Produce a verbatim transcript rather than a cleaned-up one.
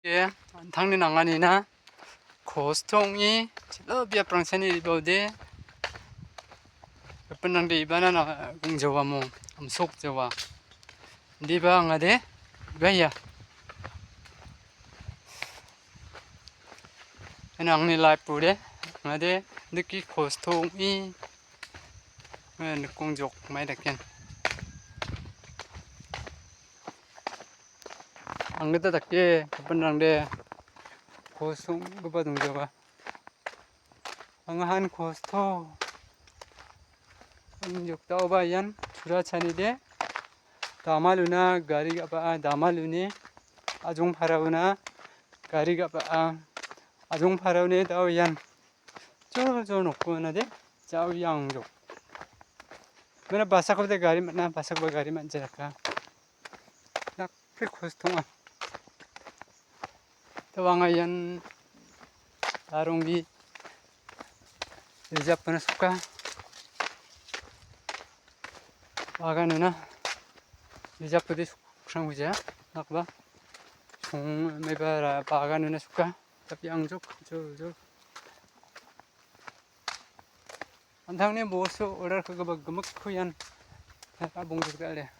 Ke, an·tangni nanganina kosto ong·e, chel·o biaprangsani ribode. Gipinrangde ibana na-, ong·jawamo, amsok jawa. Indiba ong·ade, iba ia. Ian angni life-ode, ong·ade, indake kosto ong·e, eh, nikong jok mai daken. Anggita dake gipinrangde kosonggipa dongjaba. Anga han kosto. Ang jokdaoba ian tura chanide. Damal una gari ga·baa, damal une ajong paraona gari ga·baa. Ajong paraone dao ian. Jol jol nokko nade. Jao iang jok. Mena basakode gari man·a, basakoba gari man·jaraka. Nak Pe kostonga. Tawanga ian Daronggi rijapna suka. Baganona rijapde sukrang buja. Nakba. Song meba ra-, baganona suka. Tapi angjok jol jol. An·tangni boso order ka·gipa gimikko ian abongjok dal·e.